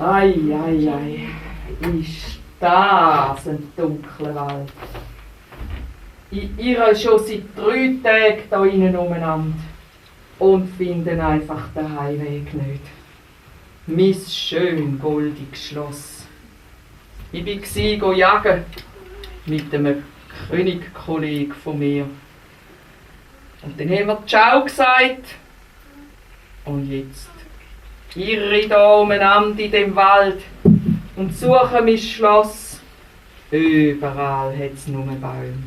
Ei, ei, ei. Ist das ein dunkler Wald. Ich irre schon seit 3 Tagen hier innen umeinander und finde einfach den Heimweg nicht. Mein schön goldiges Schloss. Ich war jagen mit einem Königkollegen von mir. Und dann haben wir Ciao gesagt. Und jetzt irre ich hier umeinander in dem Wald und suche mein Schloss. Überall hat es nur Bäume.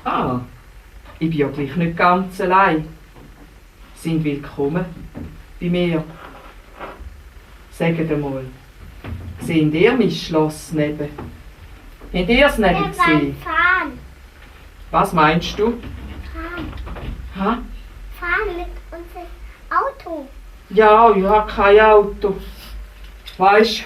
Ah, ich bin ja gleich nicht ganz allein. Sind willkommen bei mir. Sagt einmal, seht ihr mein Schloss neben? Habt ihr es neben gesehen? Fahren. Was meinst du? Fahren. Ha? Fahren mit unserem Auto. Ja, ich habe kein Auto. Weisst,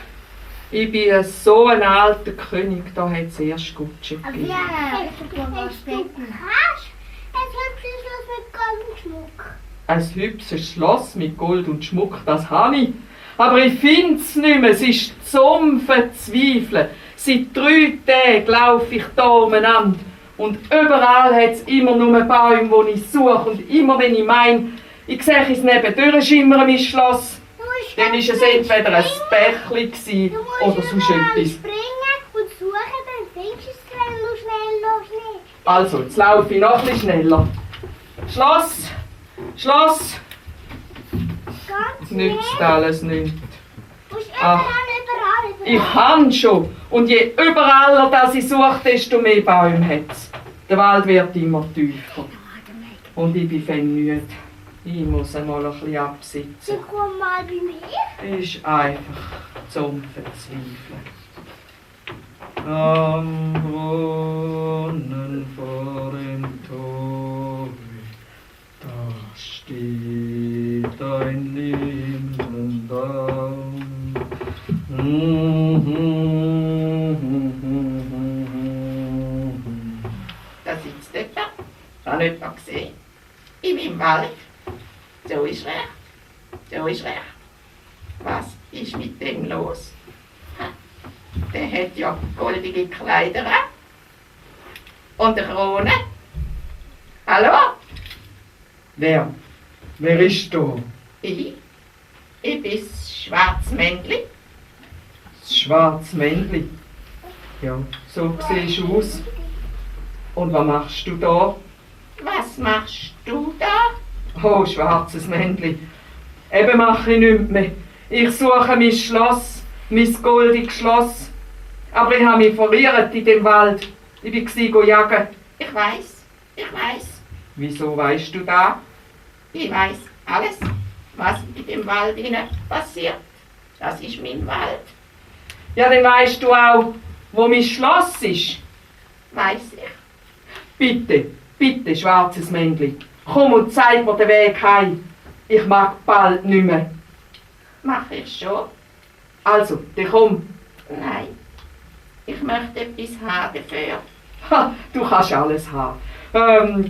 ich bin so ein alter König, da hat es erst Gutsche gegeben. Hast du ein hübsches Schloss mit Gold und Schmuck? Ein hübsches Schloss mit Gold und Schmuck, das habe ich. Aber ich finde es nicht mehr, es ist zum Verzweifeln. Seit 3 Tagen laufe ich hier umeinander und überall hat es immer nur Bäume, die ich suche. Und immer wenn ich meine, ich sehe es nebendurch schimmern, mein Schloss, dann war es entweder ein Bächli oder sonst etwas. Springen und suchen, dann findest du es schnell. Also, jetzt laufe ich noch ein bisschen schneller. Schloss! Schloss! Ganz Nützt alles nichts. Du musst Ach. überall. Ich kann schon. Und je überall, dass ich suche, desto mehr Bäume hat es. Der Wald wird immer tiefer. Und ich bin müde. Ich muss einmal ein bisschen absitzen. So, komm mal bei mir. Ist einfach zum Verzweifeln. Am Brunnen vor dem Tor, da steht ein Lindenbaum. Da sitzt jemand, das nicht noch gesehen. In meinem Wald. So ist recht. So ist recht. Was ist mit dem los? Ha, der hat ja goldige Kleider an. Und eine Krone. Hallo? Wer? Wer ist da? Ich bin das Schwarzmännchen. Das schwarze Männchen. Ja, so siehst du aus. Und was machst du da? Was machst du da? Oh, schwarzes Männchen. Eben mache ich nichts mehr. Ich suche mein Schloss, mein goldiges Schloss. Aber ich habe mich verirrt in dem Wald. Ich war jagen. Ich weiß. Wieso weißt du das? Ich weiß alles, was in dem Wald innen passiert. Das ist mein Wald. Ja, dann weißt du auch, wo mein Schloss ist. Weiß ich. Bitte, bitte, schwarzes Männchen. Komm und zeig mir den Weg heim. Ich mag bald nicht mehr. Mach ich schon. Also, dann komm. Nein. Ich möchte etwas haben dafür. Ha, du kannst alles haben.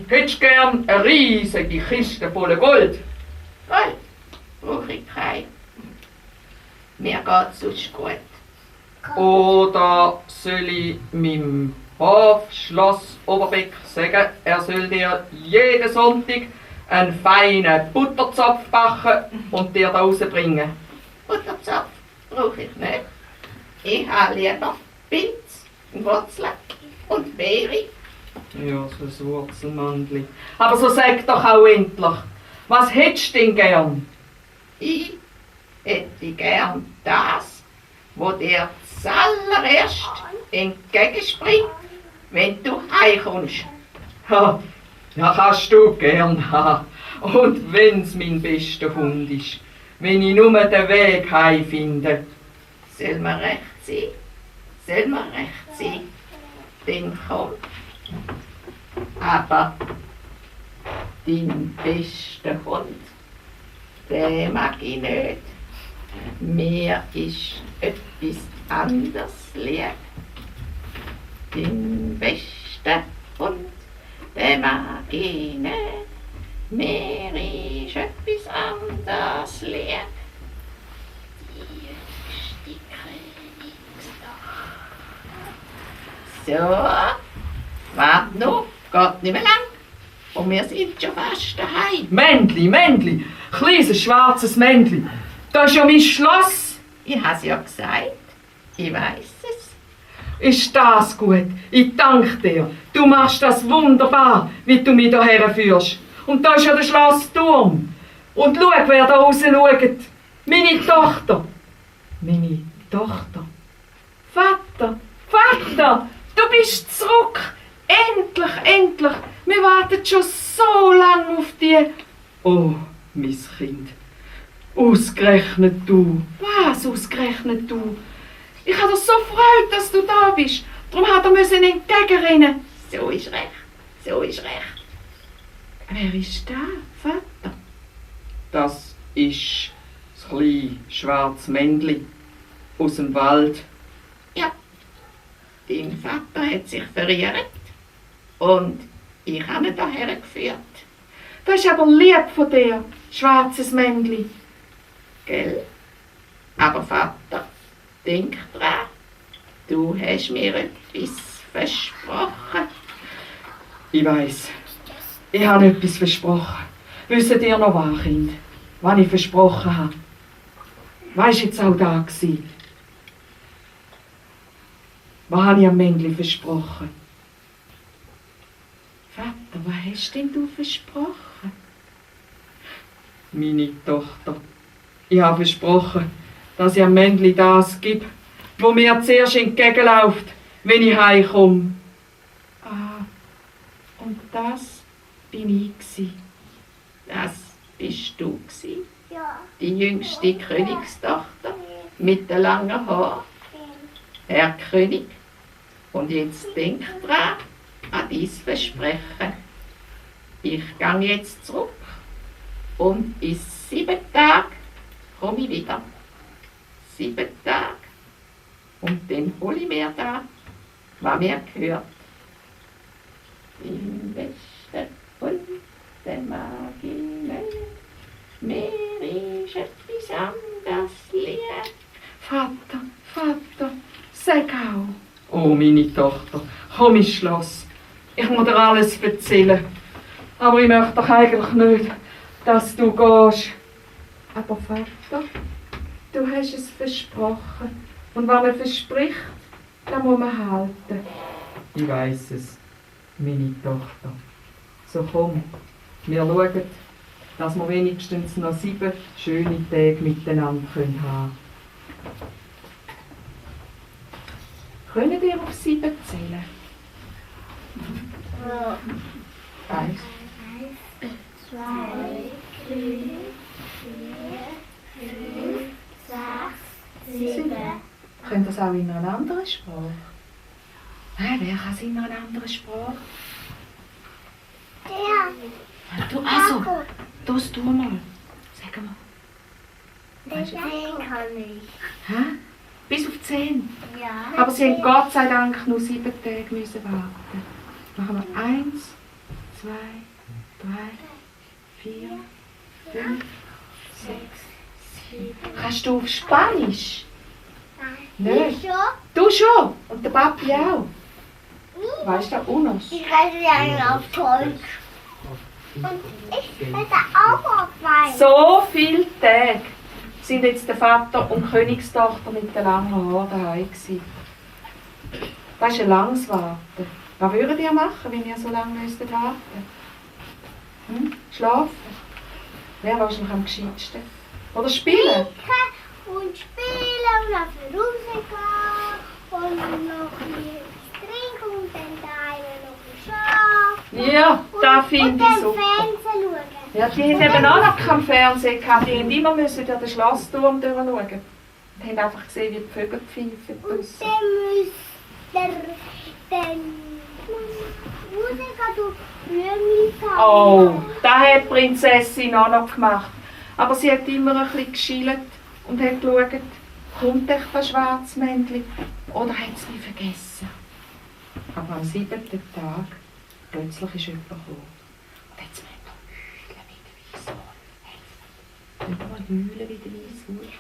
Hättest gern eine riesige Kiste voller Gold? Gold brauche ich kein. Mir geht's sonst gut. Oder soll ich meinem Hofschloss Oberbeck sagen, er soll dir jeden Sonntag einen feinen Butterzopf backen und dir da rausbringen? Butterzopf brauche ich nicht. Ich habe lieber Pilz, Wurzeln und Beere. Ja, so ein Wurzelmandli. Aber so sag doch auch endlich, was hättest du denn gern? Ich hätte gern das, wo dir zuallererst entgegenspringt, wenn du heimkommst. Ha, ja, kannst du gern haben. Und wenn's mein bester Hund ist, wenn ich nur den Weg heim finde. Soll mir recht sein? Soll mir recht sein? Dann komm. Aber dein bester Hund, den mag ich nicht. Mir ist etwas anderes lieb. Dein bester Hund, den mag ich nicht. Mir ist etwas anderes lieb. So, warte noch, geht nicht mehr lang. Und wir sind schon fast daheim. Männli, kleines schwarzes Männli. Das ist ja mein Schloss. Ich hab's ja gesagt. Ich weiss es. Ist das gut? Ich danke dir. Du machst das wunderbar, wie du mich hierher führst. Und da ist ja der Schlossturm. Und schau, wer da raus schaut. Meine Tochter. Meine Tochter. Vater, du bist zurück. Endlich. Wir warten schon so lange auf dich. Oh, mein Kind. Ausgerechnet du. Was ausgerechnet du? Ich habe dich so gefreut, dass du da bist. Darum hat er entgegenrennen. So ist recht. Wer ist da, Vater? Das ist das kleine schwarze Männli aus dem Wald. Ja, dein Vater hat sich verirrt und ich habe ihn hierher geführt. Das ist aber lieb von dir, schwarzes Männli. Gell? Aber Vater, denk dran, du hast mir etwas versprochen. Ich weiss, ich habe etwas versprochen. Wisst ihr noch was, Kind? Was ich versprochen habe? Weisst du jetzt auch da gewesen? Was habe ich am Männli versprochen? Vater, was hast denn du versprochen? Meine Tochter, ich habe versprochen, dass ich am Männli das gebe, wo mir zuerst entgegenläuft, wenn ich heimkomme. Ah, und das bin ich gsi. Das bist du gsi, Ja. die jüngste Königstochter mit den langen Haaren. Herr König, und jetzt denk dran an dein Versprechen. Ich gehe jetzt zurück und in 7 Tagen komme ich wieder. 7 Tage. Und dann hole ich mir da, was mir gehört. Im Westen und der Magie, mir ist etwas anderes lieb. Vater, sag auch. Oh, meine Tochter, komm ins Schloss. Ich muss dir alles erzählen. Aber ich möchte doch eigentlich nicht, dass du gehst. Aber Vater, du hast es versprochen. Und was man verspricht, das muss man halten. Ich weiss es, meine Tochter. So komm, wir schauen, dass wir wenigstens noch 7 schöne Tage miteinander haben können. Könnt ihr auf 7 zählen? Ja. 1, 2, 3, 4, 5, 6, 7. Könnt ihr das auch in einer anderen Sprache? Nein, wer kann es in einer anderen Sprache? Der. Du, also, das tu mal. Sag mal. Den kann ich. Hä? Bis auf 10. Ja. Aber sie haben Gott sei Dank nur 7 Tage müssen warten. Machen wir 1, 2, 3, 4, 5, 6, 7. Kannst du auf Spanisch? Nein. Ich schon? Du schon. Und der Papi auch. Weißt du, Unos? Ich rede ja auf Deutsch. Und ich rede auch auf Wein. So viele Tage sind jetzt der Vater und die Königstochter mit den langen Haaren daheim gewesen. Das ist ein langes Warten. Was würdet ihr machen, wenn ihr so lange müsstet warten? Schlafen? Wäre wahrscheinlich am gescheitsten. Oder spielen? Und spielen und auf die Rose gehen und noch etwas trinken und dann daheim noch ein Schaf. Ja, das finde ich Und super. dann Fernsehen schauen. Ja, die haben eben auch noch keinen Fernseher gehabt. Die haben immer müssen durch den Schlossturm durchschauen. Und haben einfach gesehen, wie die Vögel pfeifen. Und draussen. dann Musiker durch Blümchen sammeln. Oh, das hat die Prinzessin auch noch gemacht. Aber sie hat immer ein bisschen geschielt und hat geschaut, kommt echt das Schwarzmännchen oder hat es mich vergessen. Aber am 7. Tag plötzlich ist jemand gekommen. Und jetzt müssen wir heulen wie der Weisswurf. Helfen. Müssen wir heulen wie der Weisswurf.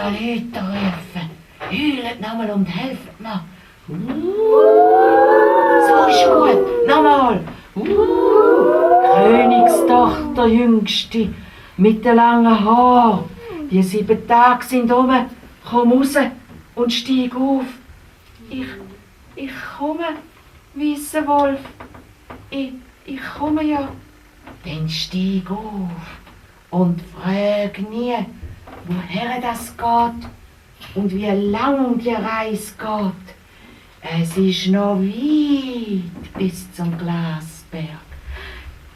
noch Leute rufen. Heult nochmal und helft mir. So ist gut. Nochmal. Königstochter Jüngste mit den langen Haaren. Die 7 Tage sind um. Komm raus und steig auf. Ich komme, weißer Wolf. Ich komme ja. Dann steig auf und frag nie, woher das geht und wie lang die Reise geht. Es ist noch weit bis zum Glasberg.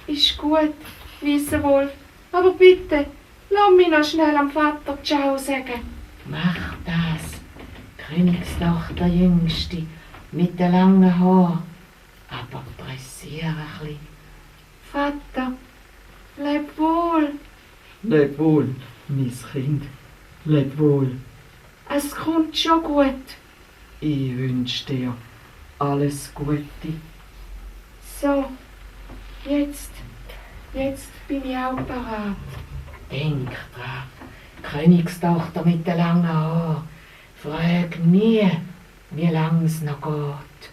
Ist gut, weißer Wolf, aber bitte, lass mich noch schnell am Vater Ciao sagen. Mach das, Königstochter Jüngste, mit den langen Haaren, aber pressiere ein bisschen. Vater, leb wohl. Leb wohl, mein Kind. Leb wohl. Es kommt schon gut. Ich wünsche dir alles Gute. So, jetzt bin ich auch bereit. Denk dran, Königstochter mit den langen Haaren. Frag nie, wie lang es noch geht.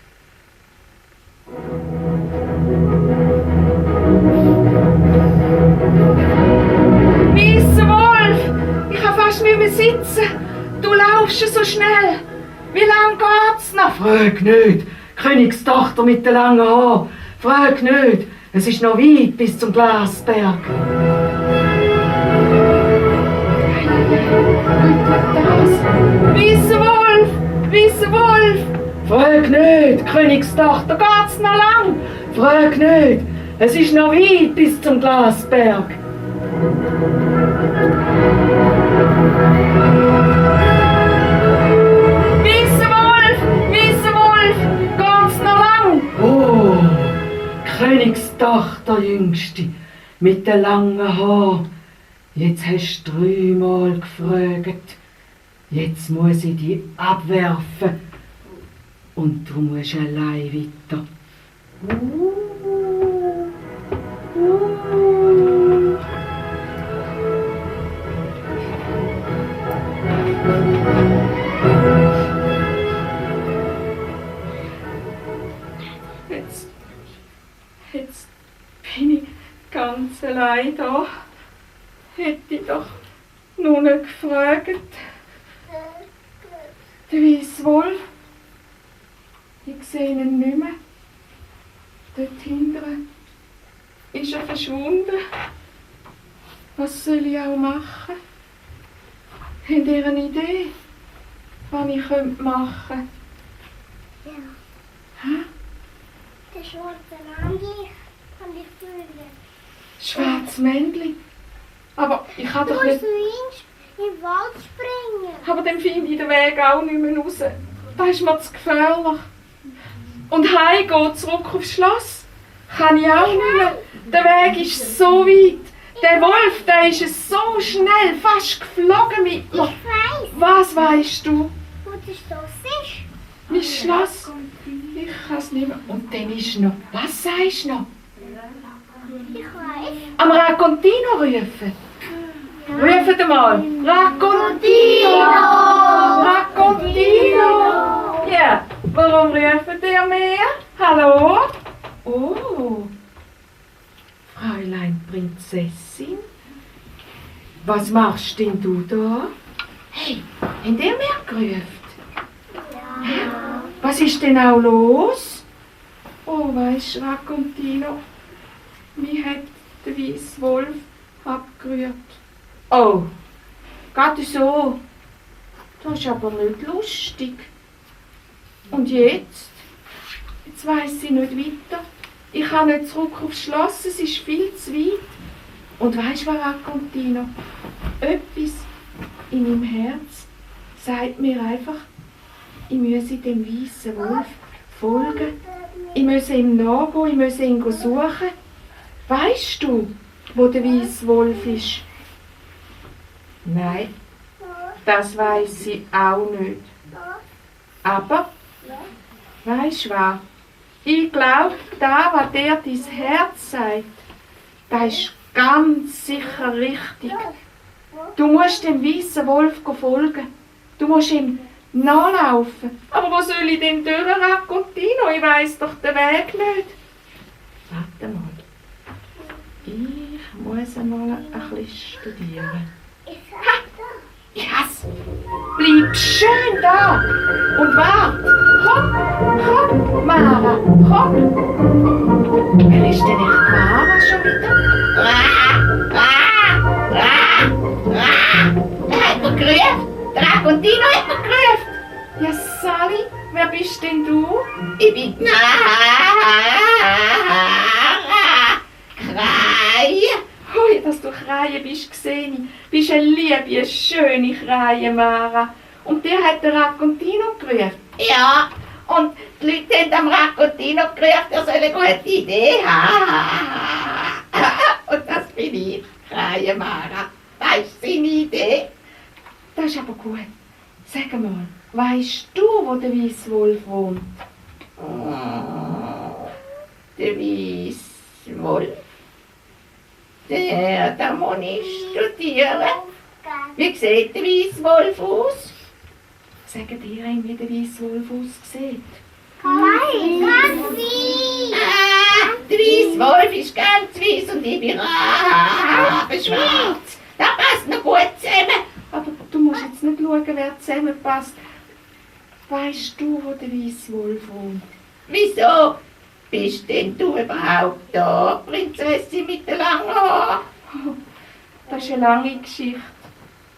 Weißer Wolf, ich kann fast nicht mehr sitzen. Du laufst so schnell. Wie lang geht's noch? Frag nicht, Königstochter mit den langen Haaren. Frag nicht, es ist noch weit bis zum Glasberg. Weißer Wolf, weißer Wolf. Frag nicht, Königstochter, Geht's noch lang? frag nicht, es ist noch weit bis zum Glasberg. Weißer Wolf, geht's noch lang? Oh, Königstochter Jüngste mit den langen Haaren. Jetzt hast du 3-mal gefragt. Jetzt muss ich dich abwerfen. Und du musst allein weiter. Jetzt bin ich ganz allein da. Hätte ich doch nur nicht gefragt. Der weiße Wolf. Ich sehe ihn nicht mehr. Dort hinten ist er verschwunden. Was soll ich auch machen? Habt ihr eine Idee, was ich machen könnte? Ja, Hä? der schwarze Männchen kann ich fühlen. Schwarzes Männchen? Aber ich kann Du doch musst nicht... in den Wald springen. Aber dann finde ich den Weg auch nicht mehr raus. Das ist mir zu gefährlich. Und heimgehen, zurück aufs Schloss, kann ich auch nicht mehr. Der Weg ist so weit. Der Wolf, der ist so schnell, fast geflogen mit Ich mir. weiß, Was weißt du? wo das Schloss ist. Mein Schloss? Ich kann es nicht mehr. Und dann ist noch... Was sagst du noch? Ich weiß. Am Racontino rufen. Rufen mal. Racontino! Racontino! Ja, warum ruft ihr mehr? Hallo? Oh, Fräulein Prinzessin, was machst denn du da? Hey, habt ihr mehr gerufen? Ja. Was ist denn auch los? Oh, weisst du, Racontino, mich hat der weiße Wolf abgerührt. Oh, geht so? Das ist aber nicht lustig. Und jetzt? Jetzt weiss ich nicht weiter. Ich kann nicht zurück aufs Schloss, es ist viel zu weit. Und weisst du, was, Racontino? Etwas in meinem Herz sagt mir einfach, ich müsse dem weißen Wolf folgen. Ich müsse ihm nachgehen, ich müsse ihn suchen. Weisst du, wo der weiße Wolf ist? Nein, das weiss ich auch nicht. Aber, weisst du was? Ich glaube, da, was dir dein Herz sagt, das ist ganz sicher richtig. Du musst dem weißen Wolf folgen. Du musst ihm nachlaufen. Aber wo soll ich denn durch, Raccontino? Ich weiss doch den Weg nicht. Warte mal. Ich muss einmal ein bisschen studieren. Yes! Bleib schön da und wart! Komm, Mara, komm! Wer ist denn nicht Mara schon wieder? Er hat mir gerufen! Der Raccontino hat mir gerufen! Ja, Sally, wer bist denn du? Ich bin die Mara! Kreie! Hui, dass du Kreie bist, gesehen ich. Bist eine liebe, schöne Kreie, Mara. Und der hat den Raccontino gerufen. Ja, und die Leute haben am Raccontino gerufen, er soll eine gute Idee haben. Und das bin ich, Kreie Mara. Weisst du seine Idee? Das ist aber gut. Sag mal, weisst du, wo der Weisse Wolf wohnt? Der Weisse Wolf? Da muss ich studieren. Wie sieht der Weisse Wolf aus? Sagt ihr ihm, wie der Weisse Wolf aussieht? Ganz wie. Der Weisse Wolf ist ganz weiss und ich bin schwarz. Das passt noch gut zusammen. Aber du musst jetzt nicht schauen, wer zusammenpasst. Weisst du, wo der Weisse Wolf wohnt? Wieso? Bist denn du überhaupt da, Prinzessin mit den langen Haaren? Oh, das ist eine lange Geschichte.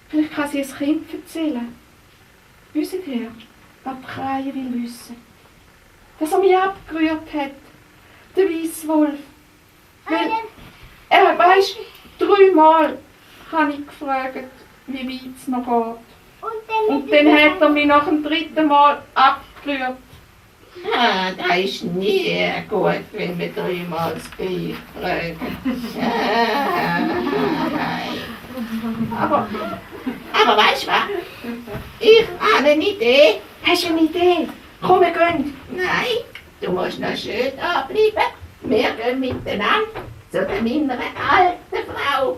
Vielleicht kann sie ein Kind erzählen. Wisst ihr, was die Kreie will wissen? Dass er mich abgerührt hat, der Weisse Wolf. Weil, weisst, 3-mal habe ich gefragt, wie weit es noch geht. Und dann hat er mich nach dem 3. Mal abgerührt. Das ist nie gut, wenn wir 3-mal das Gleiche fragen. Aber weißt du was? Ich habe eine Idee. Hast du eine Idee? Komm, wir gehen. Nein, du musst noch schön da bleiben. Wir gehen miteinander zu der meiner alten Frau.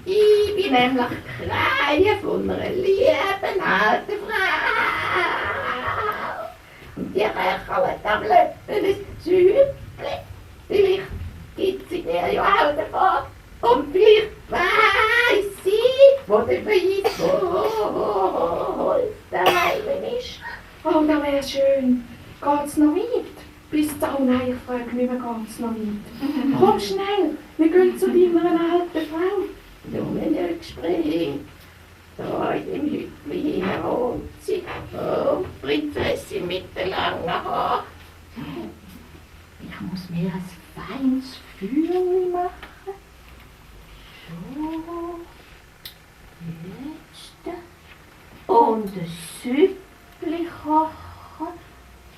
Ich bin nämlich Kreie von einer lieben alten Frau. Und die rächelt am Löffel ein Süppli. Vielleicht gibt sie dir ja auch davon. Und vielleicht weiss sie, wo der Weisse Wolf daheim ist. Oh, das wäre schön. Geht's noch weit? Oh nein, ich frage nicht mehr, geht's noch weit? Komm schnell, wir gehen zu deiner alten Frau. Nur ein Gespräch. Da in dem Hütchen hinein wohnt sie. Oh, Prinzessin mit den langen Haaren. Ich muss mir ein feines Feuer machen. So. Jetzt. Und ein Süppli kochen.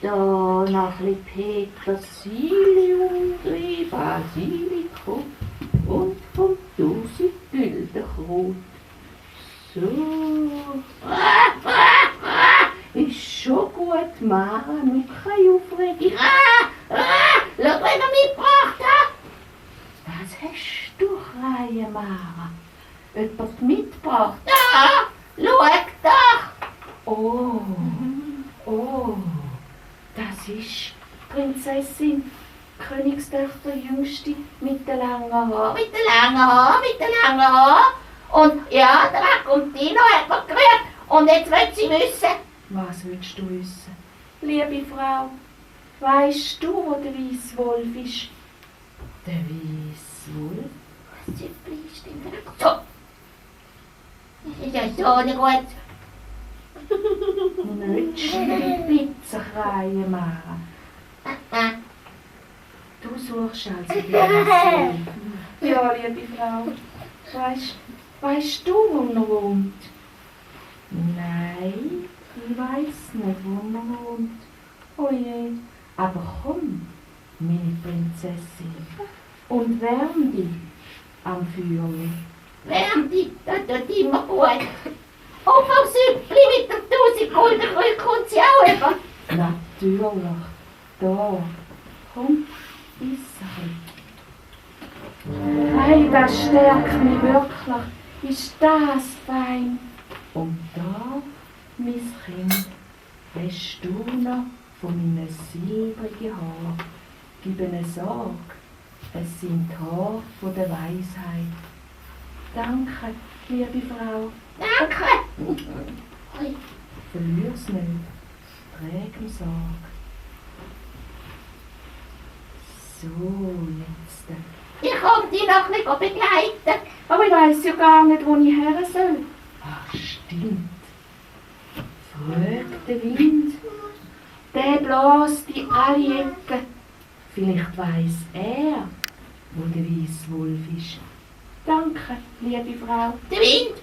Da noch ein bisschen Petersilie drin, Basilikum und vom 1000 Güldenkraut. So. Ist schon gut, Mara, noch keine Aufregung. Schau, was ich mitgebracht habe. Was hast du, Kreie Mara? Jemand mitgebracht? Da, schau doch. Oh, das ist Prinzessin, Königstochter Jüngste mit den langen Haaren. Mit den langen Haaren. Und ja, der Raccontino hat mir gerührt. Und jetzt will sie wissen. Was willst du wissen? Liebe Frau, weisst du, wo der Weisse Wolf ist? Der Weisse Wolf? Was ist denn da? So. Ist ja so nicht gut. Nicht Spitze, Kreie Mara. Du suchst also den Weisse Wolf. Ja, liebe Frau. Weisst du, wo er wohnt? Nein, ich weiss nicht, wo er wohnt. Oh je, aber komm, meine Prinzessin, und wärm dich am Feuer. Wärm dich, das tut immer gut. Und vom Süppli mit dem 1000 Gulden kommt sie auch über. Natürlich, da, komm, iss ein. Hey, das stärkt mich wirklich. ist das fein. Und da, mein Kind, hast du noch von meinen silbrigen Haaren. Gib eine Sorge, es sind die Haare von der Weisheit. Danke, liebe Frau. Danke. Ui. Verlier's nicht. Träge Sorge. So, jetzt. Ich komme dich noch nicht begleiten. Aber ich weiss ja gar nicht, wo ich her soll. Ach, stimmt. Frag den Wind. Der bläst in alle Ecken. Vielleicht weiss er, wo der Weisswolf ist. Danke, liebe Frau. Der Wind,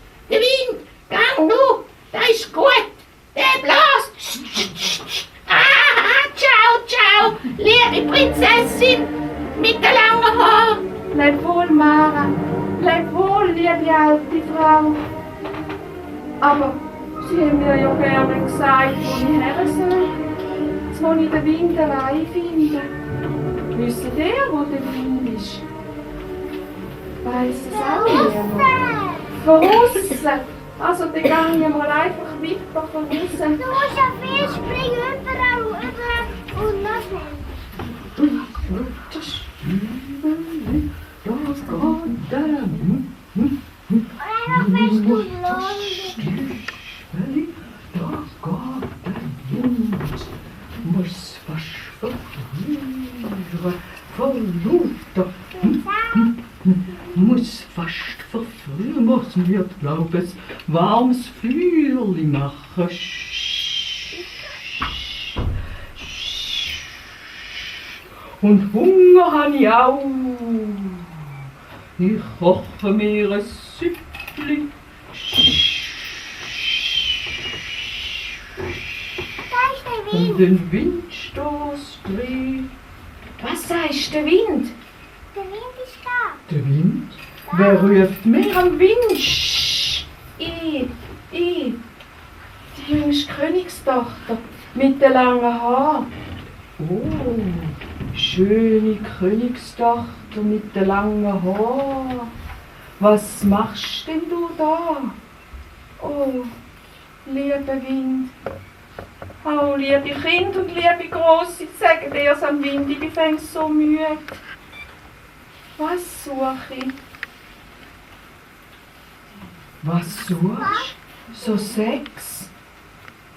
gang du, das ist gut. Der bläst. Ciao, liebe Prinzessin mit den langen Haaren. Leb wohl, Mara. Leb wohl, liebe alte Frau. Aber Sie haben mir ja gerne gesagt, wo ich her soll. Jetzt muss ich den Wind allein finden. Wisst ihr, wo der Wind ist? Weiss es auch niemand. Von aussen. Also, dann gehe ich mal einfach weiter von aussen. Du musst ja viel springen, überall und noch schnell. Das geht dann. Und einfach bist du blond. Das geht dann. Muss fast verfrühen. Muss fast verfrühen, muss mir glaubes warmes Feuerli machen. Und Hunger habe ich auch. Ich koche mir ein Süppli. Da ist der Wind. Und den Windstoß drin. Was sagst du, der Wind? Der Wind ist da. Der Wind? Wer ruft mir am Wind? Ich. Die jüngste Königstochter mit den langen Haaren. Oh, schöne Königstochter mit den langen Haaren. Was machst denn du da? Oh, lieber Wind. Oh, liebe Kinder und liebe Grosse, sagen dir es am Wind, ich bin so müde. Was suche ich? Was suchst du? So Sex?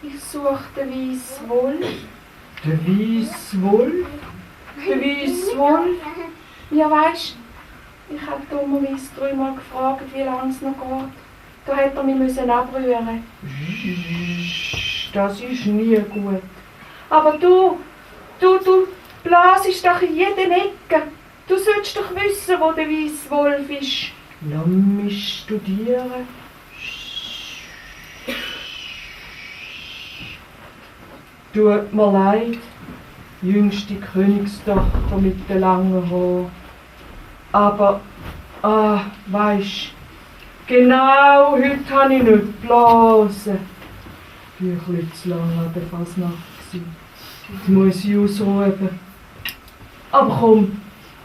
Ich suche den Weisswolf. Der Weisswolf? Der Weisswolf? Ja, weisst, ich habe dummerweise dreimal gefragt, wie lange es noch geht. Da hätte er mich abrühren müssen. Das ist nie gut. Aber du blasest doch in jede Ecke. Du sollst doch wissen, wo der Weisswolf ist. Lass mich studieren. Tut mir leid, jüngste Königstochter mit den langen Haaren. Aber, weisst, genau heute habe ich nicht geblasen. Ich war ein bisschen zu lange an der Fasnacht. Jetzt muss ich ausruhen. Aber komm,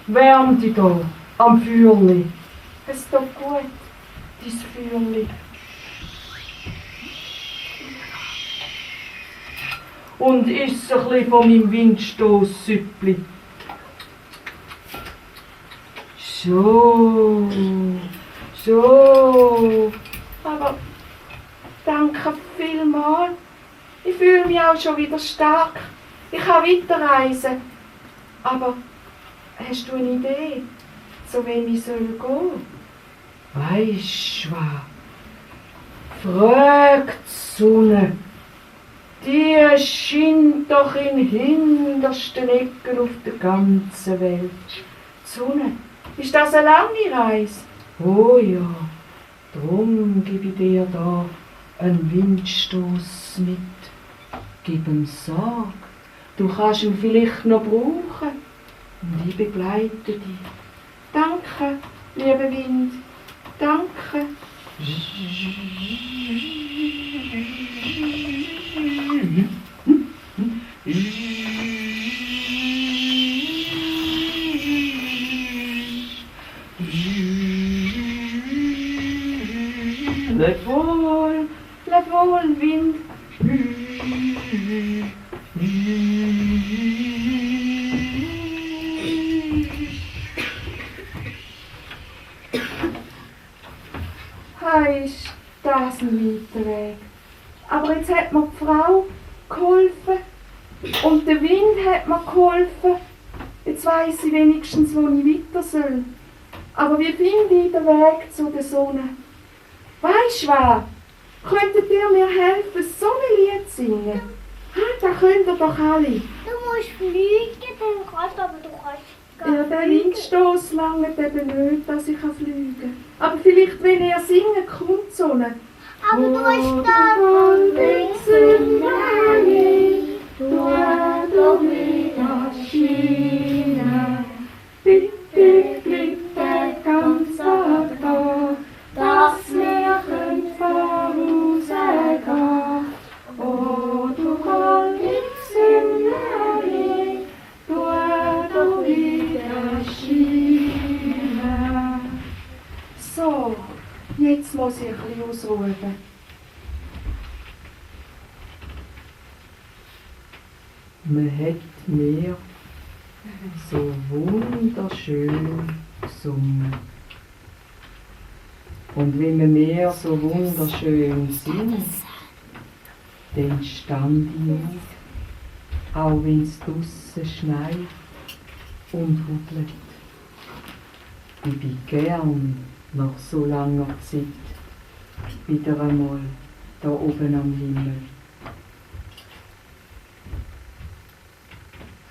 wärm dich da am Feuerli. Es tut gut, dein Feuerli. Und iss ein bisschen von meinem Windstoßsüppli. So. Aber danke vielmals. Ich fühle mich auch schon wieder stark. Ich kann weiterreisen. Aber hast du eine Idee, zu wem ich gehen soll? Weisst du was? Frag die Sonne. Die scheint doch in hintersten Ecken auf der ganzen Welt. Die Sonne, ist das eine lange Reise? Oh ja, drum gebe ich dir da einen Windstoß mit. Gib ihm Sorge, du kannst ihn vielleicht noch brauchen. Und ich begleite dich. Danke, lieber Wind, danke. leb wohl, Wind. Ist das ein weiter Weg. Aber jetzt hat mir die Frau geholfen und der Wind hat mir geholfen. Jetzt weiss ich wenigstens, wo ich weiter soll. Aber wie finde ich den Weg zu der Sonne? Weisst du was? Könntet ihr mir helfen, so ein Lied singen? Das könnt ihr doch alle. Du musst fliegen, dann kannst du, aber du kannst Ja, der Windstoß langt eben nicht, dass ich fliegen kann. Aber vielleicht, wenn ihr singen, kommt die Sonne. Aber du hast da unterwegs im Rhein, du hast doch wieder Schiene. Bitte bleibt der ganze Tag da, dass wir vorausgehen. Oh, du kannst im Rhein, du hast doch wieder Schiene. So, jetzt muss ich ein bisschen ausruhen. Man hat mir so wunderschön gesungen. Und wenn wir mehr so wunderschön singt, dann stand ich auf, auch wenn es draussen schneit und hudelt. Ich bin gern nach so langer Zeit wieder einmal da oben am Himmel.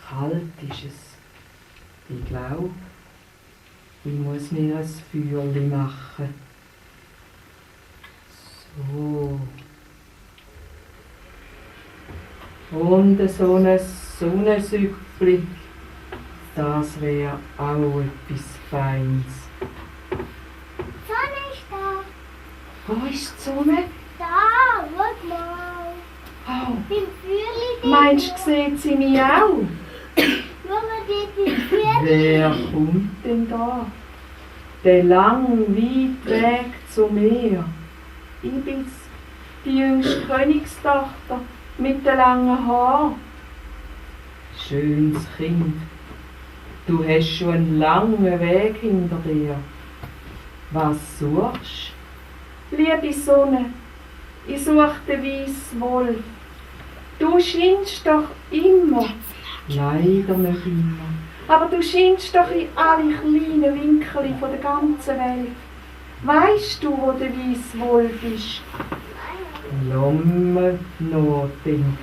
Kalt ist es. Ich glaube, ich muss mir ein Feuerli machen. So. Und so ein Sonnensüppli, das wäre auch etwas Feines. Die Sonne ist da. Wo ist die Sonne? Da, schau mal. Oh, Beim Feuerli. meinst du, sieht sie mich auch? Schau mal dort beim Feuerli. Wer kommt denn da? Der lang, weit Weg zu mir. Ich bin's, die jüngste Königstochter mit den langen Haaren. Schönes Kind, du hast schon einen langen Weg hinter dir. Was suchst? Liebe Sonne, ich suche den weißen Wolf. Du scheinst doch immer. Leider nicht immer. Aber du scheinst doch in alle kleinen Winkel von der ganzen Welt. Weisst du, wo der weiße Wolf ist? Lass mich nachdenken.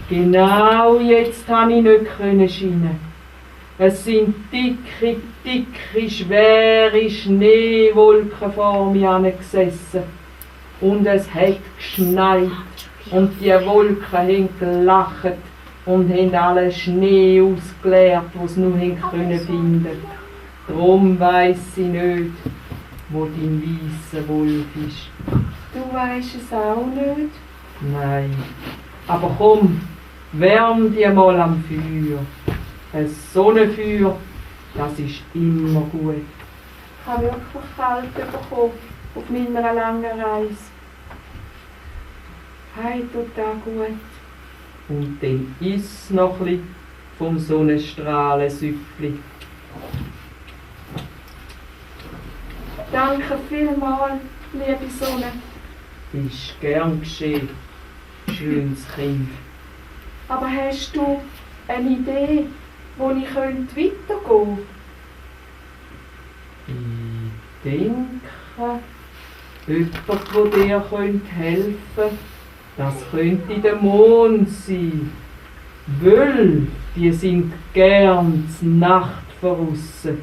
Genau jetzt konnte ich nicht scheinen. Es sind dicke, schwere Schneewolken vor mir angesessen. Und es hat geschneit. Und die Wolken haben gelacht und haben alle Schnee ausgeleert, den sie nur finden konnten. Darum weiss ich nicht, wo dein weisser Wolf ist. Du weisst es auch nicht? Nein. Aber komm, wärm dich mal am Feuer. Ein Sonnenfeuer, das ist immer gut. Ich habe wirklich kalt bekommen auf meiner langen Reise. Hey, tut das gut. Und dann iss noch ein bisschen vom Sonnenstrahlensüppli. Danke vielmals, liebe Sonne. Ist gern geschehen, schönes Kind. Aber hast du eine Idee, wo ich weitergehen könnte? Ich denke, jemand, der dir helfen könnte, das könnte der Mond sein. Wölfe, die sind gern zur Nacht draussen.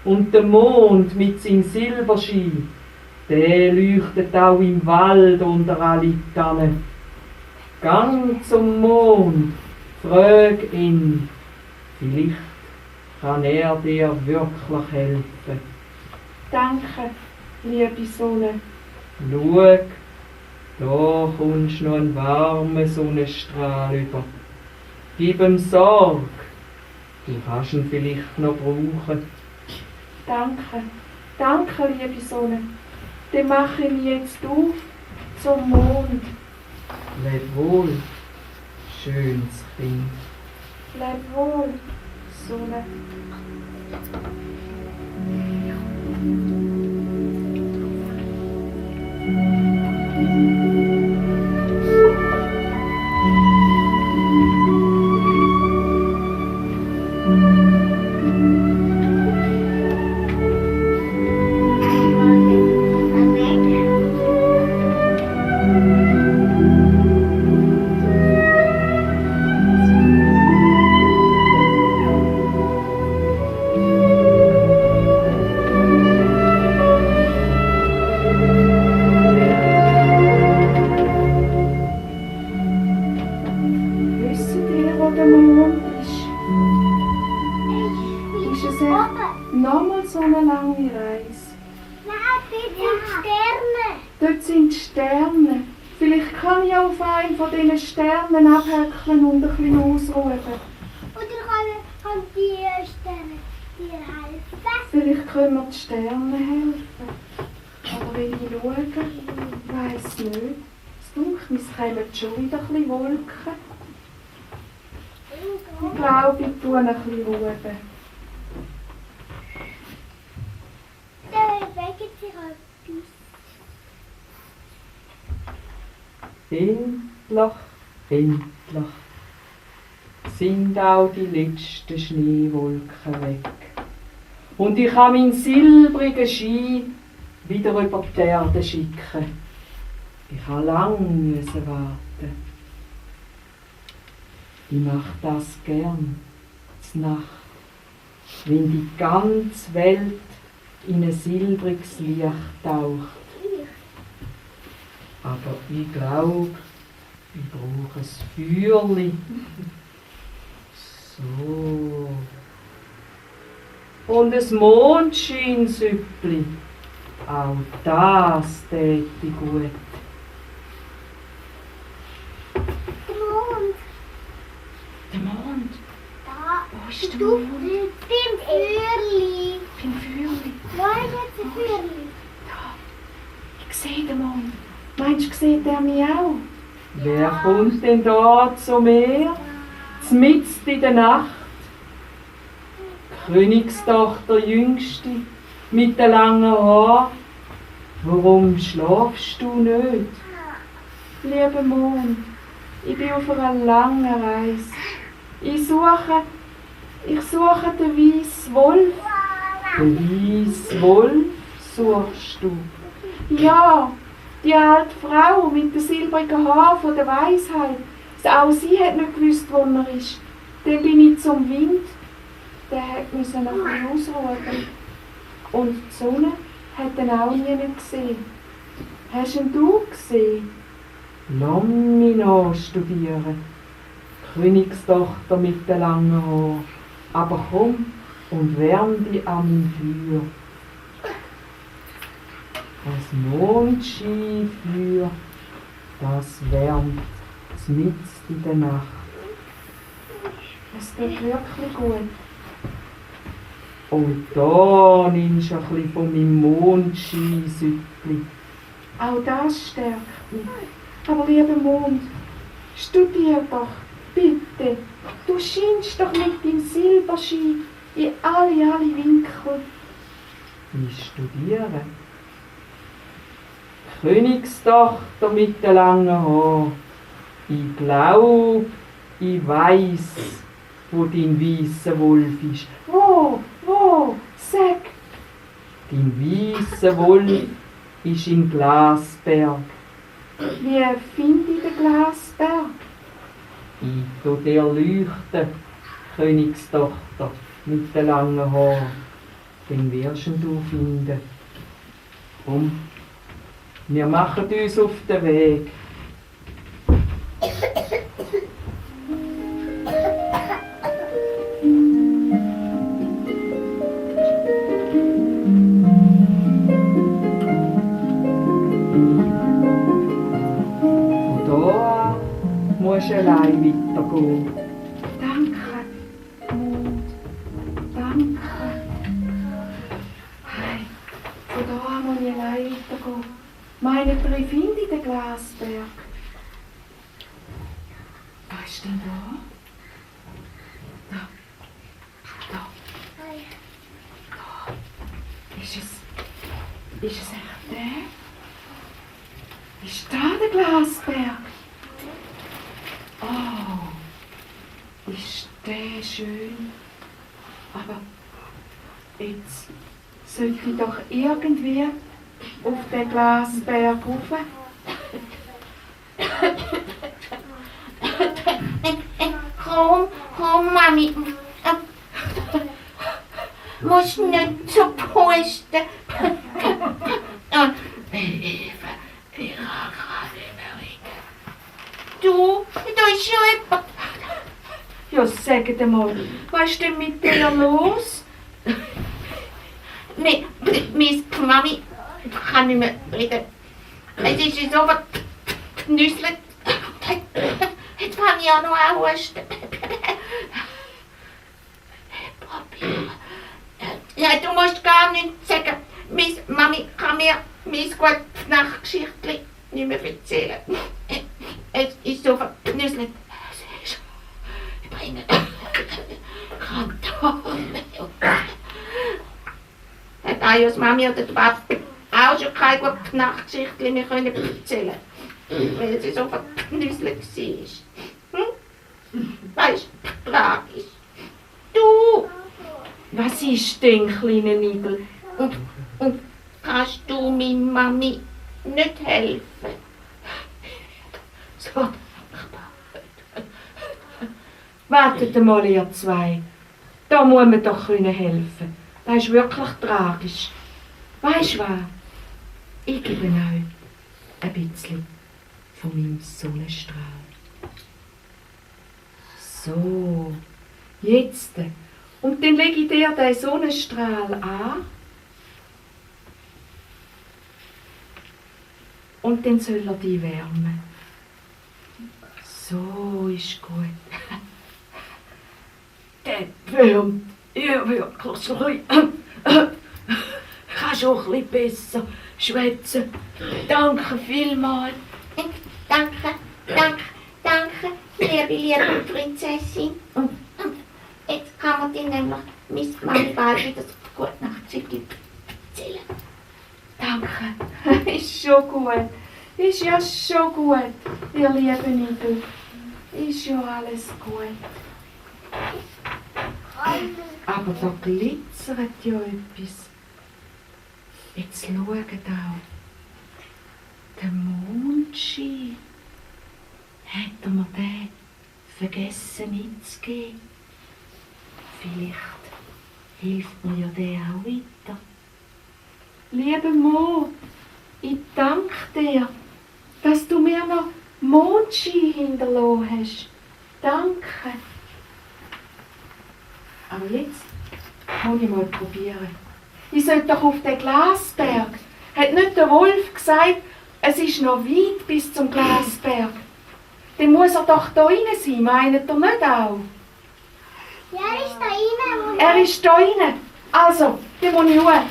Und der Mond mit seinem Silberschein, der leuchtet auch im Wald unter alle Tannen. Gang zum Mond, frag ihn, vielleicht kann er dir wirklich helfen. Danke, liebe Sonne. Schau, da kommst noch einen warmen Sonnenstrahl über. Gib ihm Sorge, du kannst ihn vielleicht noch brauchen. Danke, danke, liebe Sonne. Dann mache ich mich jetzt auf zum Mond. Leb wohl, schönes Kind. Leb wohl, Sonne. Wisst ihr, wo der Mond ist? Ist es echt nochmal so eine lange Reise? Nein, dort sind Sterne. Dort sind Sterne. Vielleicht kann ich auf einen von diesen Sternen abhöckeln und ein bisschen ausruhen. Oder kann die Sterne dir helfen? Vielleicht können mir die Sterne helfen. Aber wenn ich schaue, weiss nicht. Es dunkelt, es kommen schon wieder ein bisschen Wolken. Ich glaube, ich tue ein bisschen ruhen. Da bewegt sich etwas. Endlich, endlich sind auch die letzten Schneewolken weg. Und ich kann meinen silbrigen Schein wieder über die Erde schicken. Ich habe lange müssen warten. Ich mache das gern, zur Nacht, wenn die ganze Welt in ein silbriges Licht taucht. Aber ich glaube, ich brauche ein Feuerli. So. Und ein Mondscheinsüppli. Auch das täte gut. Der Mond. Der Mond. Da. Wo ist der Du, Mond? beim Feuerli. Beim Feuerli. Wo ist jetzt ein Feuerli? Ich sehe den Mond. Meinst du, sieht er mich auch? Wer kommt denn da zu mir? Mitten in der Nacht. Die Königstochter Jüngste mit den langen Haaren. Warum schlafst du nicht? Lieber Mond, ich bin auf einer langen Reise. Ich suche den weißen Wolf. Den weißen Wolf suchst du? Ja, die alte Frau mit den silbrigen Haaren von der Weisheit. Auch sie hat nicht gewusst, wo er ist. Dann bin ich zum Wind. Der musste noch ein bisschen ausruhen. Und die Sonne hat ihn auch nie gesehen. Hast ihn du gesehen? Lass mich noch studieren. Königstochter mit den langen Haaren. Aber komm und wärm dich an meinem Feuer. Das Mondscheinfeuer, das wärmt mitten in der Nacht. Es tut wirklich gut. Und da nimmst du ein bisschen von meinem Mondscheinsüppli. Auch das stärkt mich. Aber lieber Mond, studier doch, bitte. Du scheinst doch mit deinem Silberschein in alle Winkel. Ich studiere. Königstochter mit den langen Haaren. Ich glaub, ich weiss, wo dein weisser Wolf ist. Wo? Sag! Dein weisser Wolf ist in Glasberg. Wie finde ich den Glasberg? Ich tu dir leuchten, Königstochter mit den langen Haaren. Den wirst du finden. Komm, wir machen uns auf den Weg. Von da an musst du allein weitergehen. Danke, Mond. Danke. Hey, von da an muss ich allein weitergehen. kommen. Meint ihr, ich finde den Glasberg? Was ist denn da? Da. Da. Ist es echt der? Ist da der Glasberg? Oh, ist der schön. Aber jetzt sollte ich doch irgendwie auf den Glasberg rauf. Komm, Mami. Musst nicht so pusten. Eva, ich kann gerade mehr liegen. Du, da ist schon jemand. Ja, sagt mal, was ist denn mit dir los? Meine Mami kann nicht mehr reden. Es ist so verknüsselt. Jetzt fange ich auch noch an husten. Probier. Ja, du musst gar nichts sagen. Meine Mami kann mir mein gute Nachtgeschichtchen nicht mehr erzählen. Es ist so verknüsselt. Ich bringe Kanton. Hat Ajos Mami oder der Papa auch schon keine gute Nachtgeschichtchen mehr erzählen können, weil sie so verknüsselt war. Weißt du, tragisch. Du! Was ist denn, kleine Nigel? Und kannst du meiner Mami nicht helfen? So dankbar. Wartet mal, ihr zwei. Da muss man doch helfen. Das ist wirklich tragisch. Weisst du was? Ich gebe euch ein bisschen von meinem Sonnenstrahl. So, jetzt. Und dann lege ich dir den Sonnenstrahl an. Und dann soll er dich wärmen. So ist gut. Der wärmt ihr wirklich so ein bisschen. Kannst auch ein bisschen besser schwätzen. Danke vielmals. Danke, liebe Prinzessin. Und jetzt kann man dir nämlich meine Mami bald wieder so gut Nachtgeschichte erzählen. Danke. Ist schon gut. Ist ja schon gut, ihr lieben Igel. Ist ja alles gut. Aber da glitzert ja etwas. Jetzt schaut auch. Der Mondschein. Hat er mir den vergessen mitzugeben? Vielleicht hilft mir ja der auch weiter. Lieber Mo, ich danke dir, dass du mir noch Mondschein hinterlassen hast. Danke. Aber jetzt muss ich mal probieren. Ich sollte doch auf den Glasberg. Hat nicht der Wolf gesagt, es ist noch weit bis zum Glasberg? Dann muss er doch da rein sein, meint ihr nicht auch? Ja, er ist da rein. Er ist da rein. Also, dann muss ich hoch.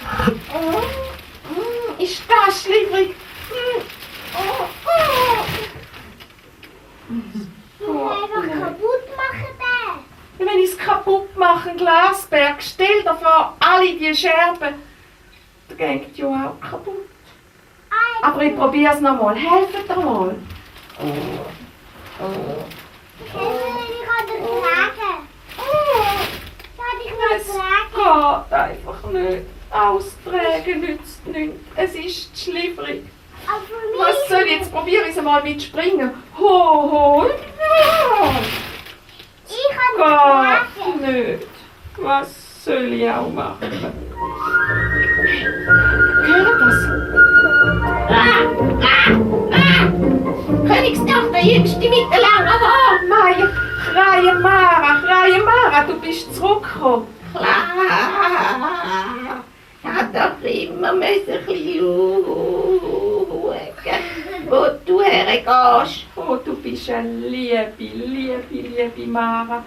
Ist das schlimmig? Du musst einfach kaputt machen, den. Wenn ich es kaputt mache, ein Glasberg, stell dir vor, alle die Scherben, das geht ja auch kaputt. Aber ich probiere es nochmal. Helft dir mal. Ich kann dir tragen. Kann ich mal Es tragen? geht einfach nicht. Austragen nützt nichts. Es ist schliffrig. Aber für Was mich... soll ich jetzt? Probiere ich es mal mit Springen. Ho. Ich kann dich tragen. Geht nicht. Was soll ich auch machen? Hört das? Königstochter, jüngste mit den langen Haaren. Maja, Kreie Mara, du bist zurückgekommen. Klar. Ich hab doch immer ein bisschen schauen, wo du hergehst. Oh, du bist eine liebe Mara.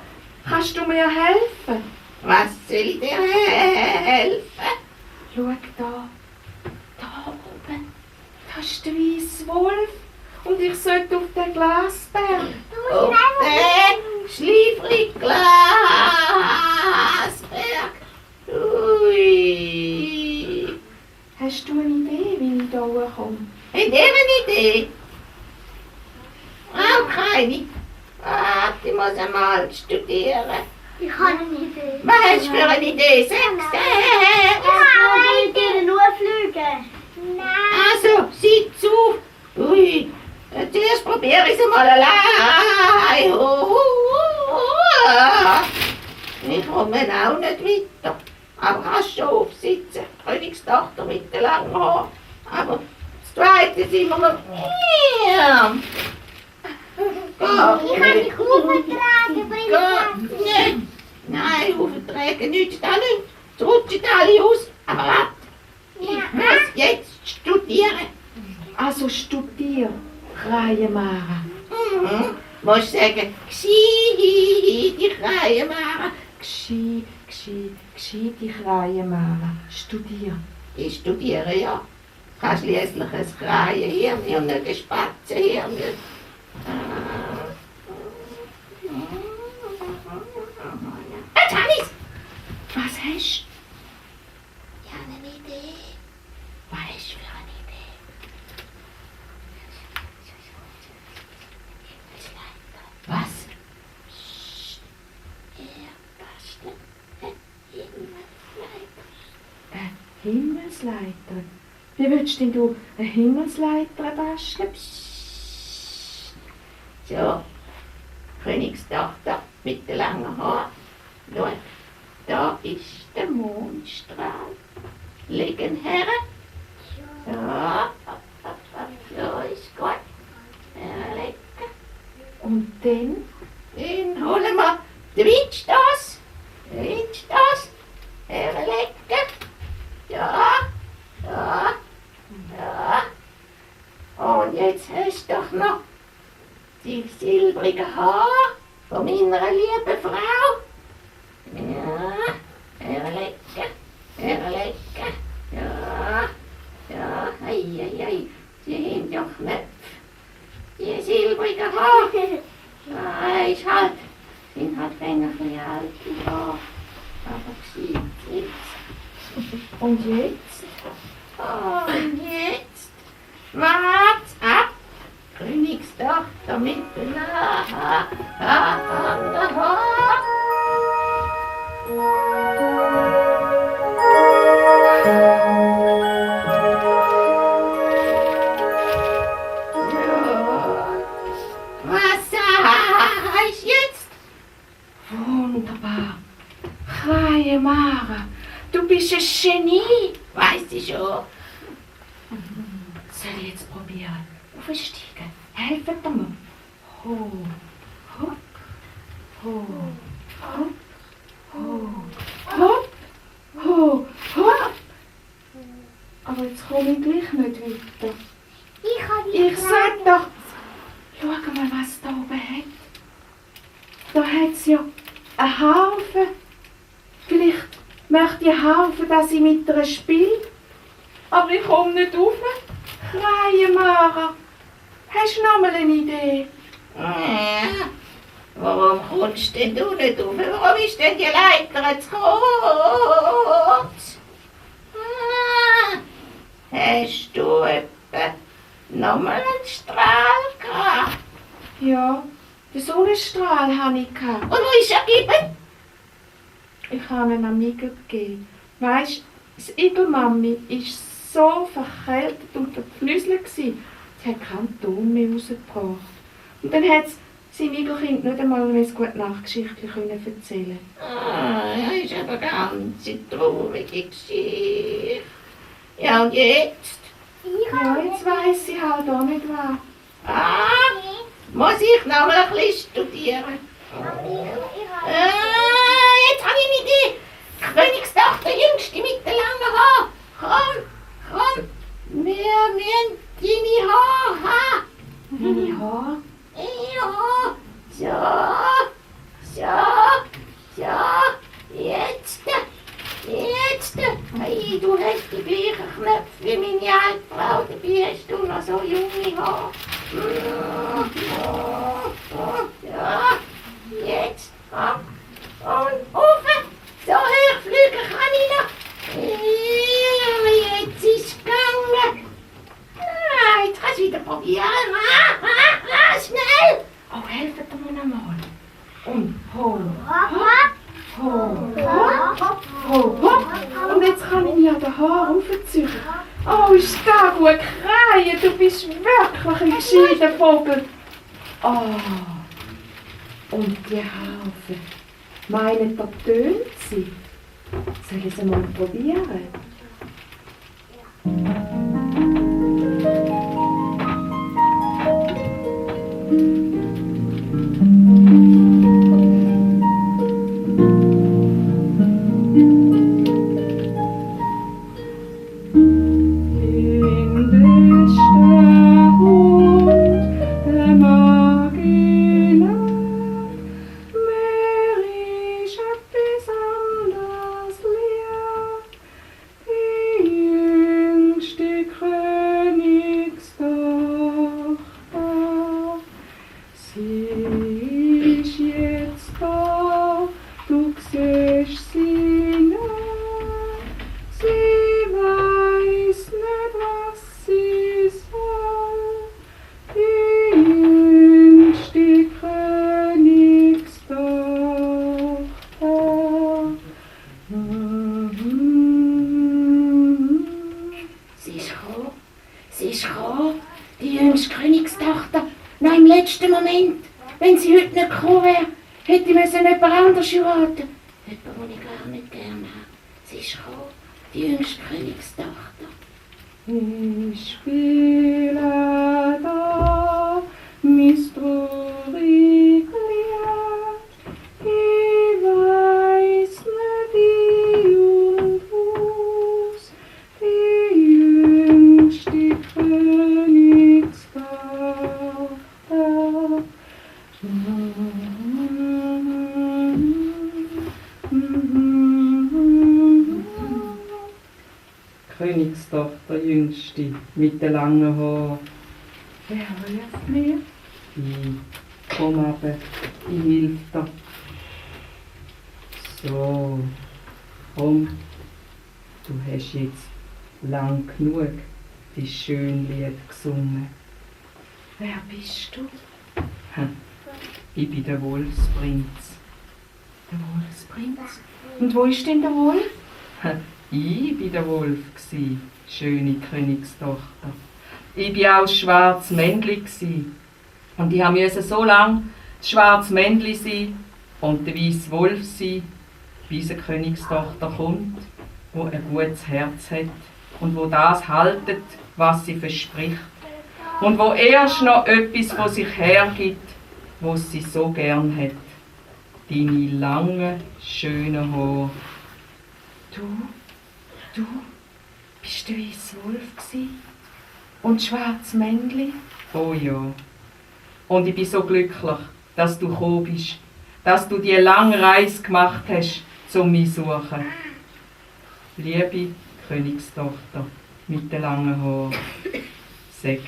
Kannst du mir helfen? Was soll ich dir helfen? Schau da. Da oben. ist der weiße Wolf und ich sollte auf den Glasberg. Auf den Schliefli Glasberg. Ui. Hast du eine Idee, wie ich da hochkomme? Habt ihr eine Idee? Auch keine. Warte, ich muss einmal studieren. Ich habe eine Idee. Was hast du für eine Idee? Sag's Ich habe eine Idee. Nur fliegen. Nein. Also, sieh zu. Ui, zuerst probiere ich es mal allein. Ich komme auch nicht weiter. Aber kannst schon aufsitzen. Königstochter mit den langen Haaren. Aber das zweite sind wir noch. Ich kann dich auftragen, bring Geht nicht. Nein, auftragen nichts, da nicht. Es rutschen alle aus. Aber warte, ich muss jetzt studieren. Also studier, Kreienmara. Musst sagen, die Kreienmara. Gescheite Kreienmara. Studier. Ich studiere ja. Ich habe schliesslich ein Kreienhirn und nicht ein Spatzenhirn. Jetzt habe ich's! Was hast du? Ich habe eine Idee. Was hast du für eine Idee? Was? Psst. Er bastelt Eine Himmelsleiter. Wie willst denn du eine Himmelsleiter basteln? So, Königstochter mit den langen Haaren. Schau, da ist der Mondstrahl. Legen her. So, so ist gut. Herlegen. Und dann? Dann holen wir den Windstoß. Herlegen. Ja, ja, ja. Und jetzt hast du doch noch die silbrigen Haare von meiner lieben Frau. Ja, herlegen. Ja, ei, die haben ja Knöpfe. Die silbrigen Haare. Ist halt, sind halt ein bisschen alte Haare. Aber gescheit jetzt. Und jetzt? Und jetzt? Wart's ab! Königstochter mit den Haaren. Was sagst du jetzt? Wunderbar. Kreienmara, du bist ein Genie. Weißt du schon? Soll ich jetzt probieren? Aufsteigen. Helft mir. Ho, hopp, ho, hopp, ho, hopp, ho, hopp. Aber jetzt komme ich gleich nicht weiter. Ich habe Ich sag doch, schau mal, was da oben hat. Da hat es ja einen Haufen. Vielleicht möchte ich Haufen, dass ich mit ihr spiele. Aber ich komme nicht rauf. Kreienmara, hast du noch mal eine Idee? Warum kommst denn du nicht rauf? Warum ist denn die Leiter zu kurz? Hast du etwa noch mal einen Strahl gehabt? Ja, den Sonnenstrahl hatte ich. Und wo ist er geblieben? Ich habe ihn am Igel gegeben. Weisst, das Igelmami war so verkältet und verknüsselt. Sie hat keinen Ton mehr rausgebracht. Und dann hat sie seinem Igelkind nicht einmal mehr eine gute Nachtgeschichte erzählen. Das ist aber eine ganz traurige Geschichte. Ja, und jetzt? Ja, jetzt weiss sie halt auch nicht was. Muss ich noch mal ein bisschen studieren? Jetzt habe ich eine Idee. Königstochter, jüngste mit den langen Haaren. Komm. Wir müssen deine Haare haben. Meine Haare? Ja. So. Jetzt. Hey, du hast die gleichen Knöpfe wie meine alte Frau, dabei hast du noch so junge Haare. Ja, jetzt ab und rauf. So hoch fliegen kann ich noch. Jetzt ist es gegangen. Jetzt kannst du wieder probieren. Schnell. Oh, helft mir noch mal. Und hoch. Und jetzt kann ich mir den Haar aufziehen. Oh, ist das gut kreien. Du bist wirklich ein gescheiter Vogel. Oh. Und die Harfe. Meinen, da tönt sie. Soll ich es mal probieren? Die jüngste Königstochter, noch im letzten Moment. Wenn sie heute nicht gekommen wäre, hätte ich jemand anderes heiraten. Jemand, den ich gar nicht gerne habe. Sie ist gekommen, die jüngste Königstochter. Ich spiele da, mein trauriges Lied. Ich weiß nicht wie und wo's, die jüngste Königstochter. Königstochter, jüngste, mit den langen Haaren. Wer ruft mir? Ich komm runter, ich hilf dir. So, komm, du hast jetzt lang genug die schöne Lied gesungen. Wer bist du? Ich bin der Wolfsprinz. Der Wolfsprinz? Und wo ist denn der Wolf? Ich war der Wolf, schöne Königstochter. Ich war auch das schwarze Männchen. Und ich musste so lange das schwarze Männchen sein und der weiße Wolf sein, bis eine Königstochter kommt, die ein gutes Herz hat und wo das haltet, was sie verspricht. Und wo erst noch etwas von sich hergibt, was sie so gern hat. Deine langen, schönen Haare. Du bist der weiße Wolf gsi? Und das schwarze Männchen? Oh ja. Und ich bin so glücklich, dass du gekommen bist, dass du die lange Reise gemacht hast, um mich zu suchen. Liebe Königstochter mit den langen Haaren, sag,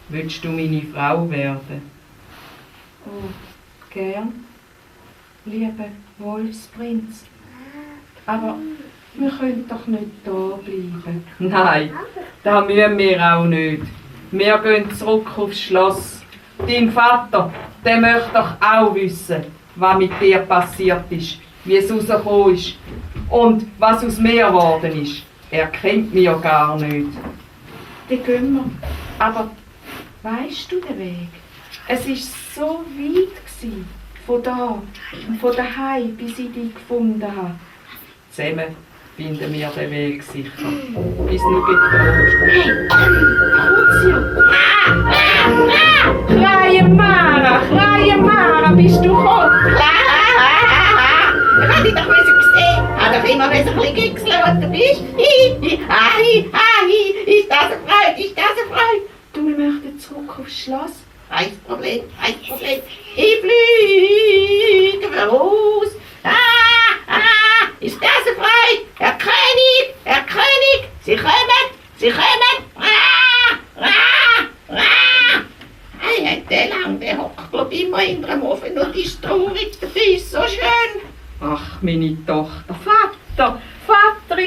willst du meine Frau werden? Oh, gern, lieber Wolfsprinz. Aber wir können doch nicht da bleiben. Nein, das müssen wir auch nicht. Wir gehen zurück aufs Schloss. Dein Vater, der möchte doch auch wissen, was mit dir passiert ist, wie es rausgekommen ist und was aus mir geworden ist. Er kennt mich ja gar nicht. Dann gehen wir. Aber weisst du den Weg? Es war so weit von da und von daheim, bis ich dich gefunden habe. Zusammen finden wir den Weg sicher. Bis nur getrost. Kleine Mara, bist du gekommen? Ich hab dich doch gesehen. Hab doch immer ein bisschen gigseln, was du bist. Ist das eine Freude, ist das eine Freude? Du, wir möchten zurück aufs Schloss. Kein Problem. Ich fliege voraus. Ist das eine Freude? Herr König,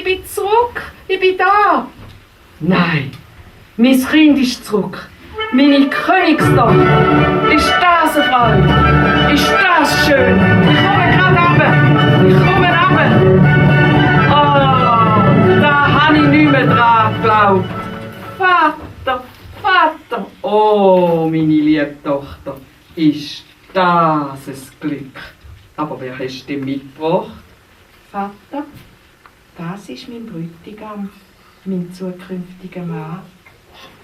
ich bin zurück, ich bin da. Nein, mein Kind ist zurück. Meine Königstochter. Ist das eine Freude? Ist das schön? Ich komme gerade runter. Ich komme runter. Oh, da habe ich nicht mehr dran geglaubt. Vater, Vater. Oh, meine liebe Tochter. Ist das ein Glück. Aber wer hast du denn mitgebracht? Vater, das ist mein Bräutigam, mein zukünftiger Mann.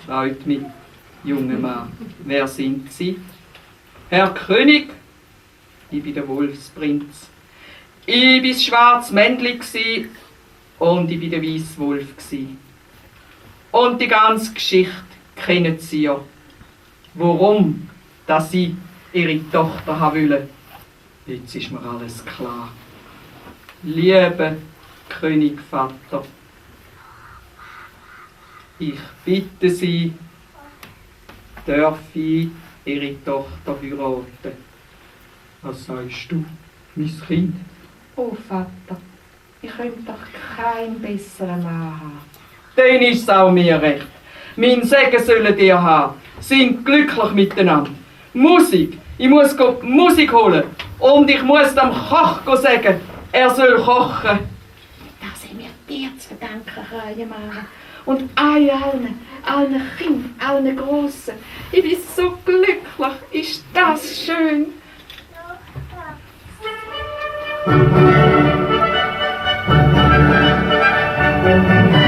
Freut mich, junger Mann. Wer sind Sie? Herr König, ich bin der Wolfsprinz. Ich war das schwarze Männchen und ich war der weiße Wolf. Und die ganze Geschichte kennen Sie ja. Warum, dass ich Ihre Tochter haben wollte. Jetzt ist mir alles klar. Lieber König Vater, ich bitte Sie, darf ich Ihre Tochter heiraten? Was sagst du, mein Kind? Oh Vater, ich könnte doch keinen besseren Mann haben. Dann ist es auch mir recht. Mein Segen sollen ihr haben. Sind glücklich miteinander. Musik. Ich muss Musik holen. Und ich muss dem Koch sagen, er soll kochen. Das haben wir dir zu verdanken, Reihenmara. Und allen Kindern, allen Grossen. Ich bin so glücklich. Ist das schön? Ja.